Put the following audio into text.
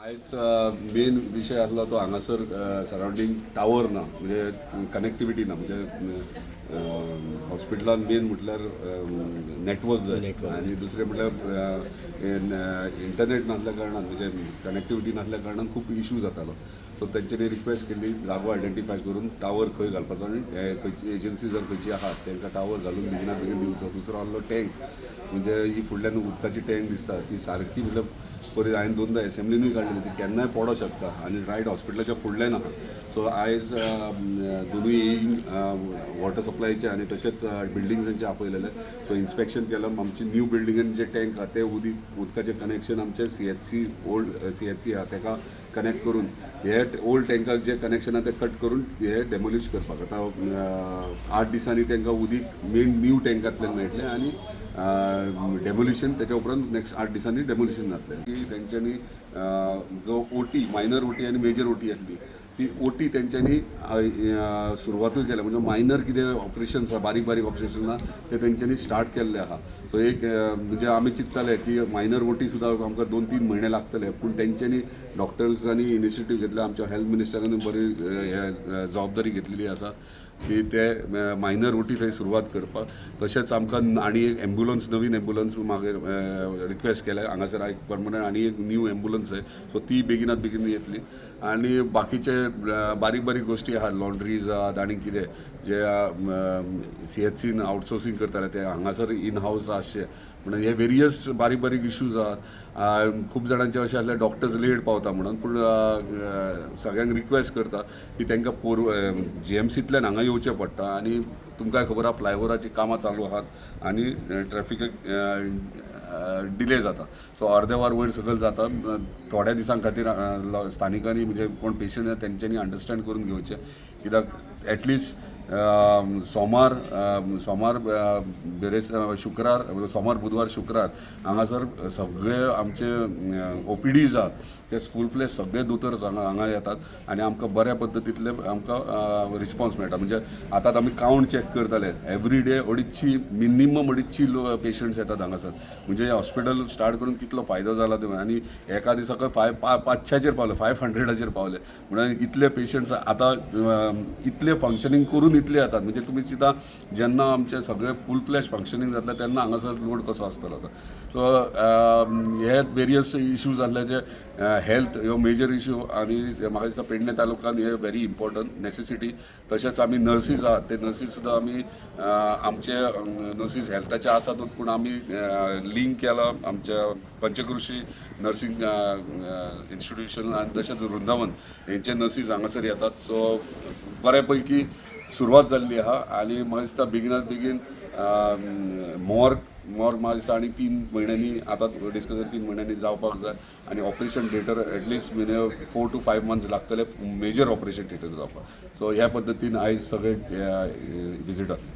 आयज मेन विशय आसलो तो हांगासर सरावंडींग टावर ना, म्हणजे कनेक्टिविटी ना. म्हणजे हॉस्पिटलान मेन म्हटल्यार नेटवर्क जाय आनी दुसरें म्हटल्यार इंटरनेट नासल्या कारणान, म्हणजे कनेक्टिविटी नासल्या कारणान खूब इशू जातालो. सो तेंच्यांनी रिक्वेस्ट केल्ली, जागो आयडेंटिफाय करून टावर खंय घालपाचो आनी खंयची एजन्सी जर खंयची आहा, तांकां टावर घालून बेगिना बेगीन दिवचो. दुसरो आहलो टँक, म्हणजे ही फुडल्यान उदकाची टँक दिसता, ती सारकी म्हटल्यार पयर हांवें दोनदा एसेंब्लीनूय काडलेली, ती केन्नाय पडोंक शकता आनी रायट हॉस्पिटलाच्या फुडल्यान आहा. सो आयज दोनूय वॉटर सप्लायचे आनी तशेंच बिल्डिंग्सांचे आपयलेले. सो इन्स्पेक्शन केलं. आमची न्यू बिल्डिंगेन जे टँक आहा, ते उदकाचें कनेक्शन आमचे सीएचसी, ओल्ड सीएचसी आहा, ताका कनेक्ट करून हे ओल्ड टँकाक जे कनेक्शन आहा ते कट करून हे डेमोलिश करपाक. आतां 8 दिसांनी तांकां उदीक मेन न्यू टँकांतल्यान मेळटलें आनी डेमोलिशन त्याच्या उपरांत नेक्स्ट 8 दिसांनी डेमोलिशन जातलें. की तेंच्यांनी जो ओटी, मायनर ओटी आनी मेजर ओटी आसली, ती ओटी तेंच्यांनी सुरवातूय केल्या. म्हणजे मायनर कितें ऑपरेशन्स आहा, बारीक बारीक ऑपरेशन आहा, ते तेंच्यांनी स्टार्ट केल्ले आहा. सो एक म्हणजे आमी चिंत्ताले की मायनर ओटी सुद्दां आमकां 2-3 म्हयने लागतले, पूण तेंच्यांनी डॉक्टर्सांनी इनिशिएटीव घेतले, आमच्या हेल्थ मिनिस्टरांनी बरी हे जबाबदारी घेतलेली आसा की ते मायनर ओटी थंय सुरवात करपाक. तशेंच आमकां आनी एक एम्बुलन्स, नवीन एम्बुलन्स मागीर रिक्वेस्ट केल्या. हांगासर एक परमनंट आनी एक न्यू एम्बुलन्स जाय. सो ती बेगिनात बेगीन येतली आनी बाकीचे बारीक बारीक गोश्टी आहात, लॉन्ड्रीज आहात आनी कितें जे सीएचसीन आउटसोर्सिंग करताले, ते हांगासर इन हावस आसचे म्हणून हे वेरियस बारीक बारीक इश्यूज आहात. खूब जाणांचे अशें आसले, डॉक्टर्स लेट पावता म्हणून. पूण सगळ्यांक रिक्वेस्ट करता की तांकां पोर जीएमसींतल्यान हांगा येवचें पडटा आनी तुमकांय खबर आहा, फ्लायओवराचीं कामां चालू आहात आनी ट्रॅफिकाक डिले जाता. सो अर्दे वर वयर सकयल जाता. थोड्या दिसां खातीर स्थानिकांनी, म्हणजे कोण पेशंट आहा तेंच्यांनी अंडरस्टँड करून घेवचें, कित्याक एटलिस्ट सोमार सोमार बेरेस शुक्रार, सोमार, बुधवार, शुक्रार हांगासर सगळे आमचे ओपीडीज आहात, ते फूल फ्लेज सगळे दोतोर्स हांगा हांगा येतात आनी आमकां बऱ्या पद्दतींतले आमकां रिस्पॉन्स मेळटा. म्हणजे आतां आमी कावंट चॅक करताले, एवरी डे अडीचशी, मिनिमम अडीचशी पेशंट्स येतात हांगासर. म्हणजे हॉस्पिटल स्टार्ट करून कितलो फायदो जाला ते आनी एका दिसाक 500चेर पावले, 500चेर पावले. म्हणून इतले पेशंट्स आतां इतले फंक्शनींग करून इतले येतात. म्हणजे तुमी चिंता, जेन्ना आमचे सगळे फूल फ्लेज फंक्शनींग जातलें, तेन्ना हांगासर लोड कसो आसतलो तो. सो हे वेरियस इश्यूज जाल्ले जे हेल्थ ह्यो मेजर इश्यू आनी म्हाका दिसता पेडणे तालुक्यान हे व्हेरी इम्पॉर्टंट नेसेसिटी. तशेंच आमी नर्सीस आहात, ते नर्सीस सुद्दां आमी आमचे नर्सीस हेल्थाचे आसातूच, पूण आमी लिंक केला आमच्या पंचकृषी नर्सिंग इन्स्टिट्यूशन आनी तशेंच वृंदावन हेंचे नर्सीस हांगासर येतात. सो बऱ्या पैकी सुरवात जाल्ली आहा आनी म्हाका दिसता बेगिनात बेगीन मॉर्ग, मॉर्ग म्हाका दिसता आनी 3 म्हयन्यांनी, आतां डिस्कशन 3 म्हयन्यांनी जावपाक जाय आनी ऑपरेशन थिएटर एटलिस्ट म्हणजे 4 टू 5 मंथ्स लागतले मेजर ऑपरेशन थिएटर जावपाक. सो ह्या पद्दतीन आयज सगळे विजीट जातले.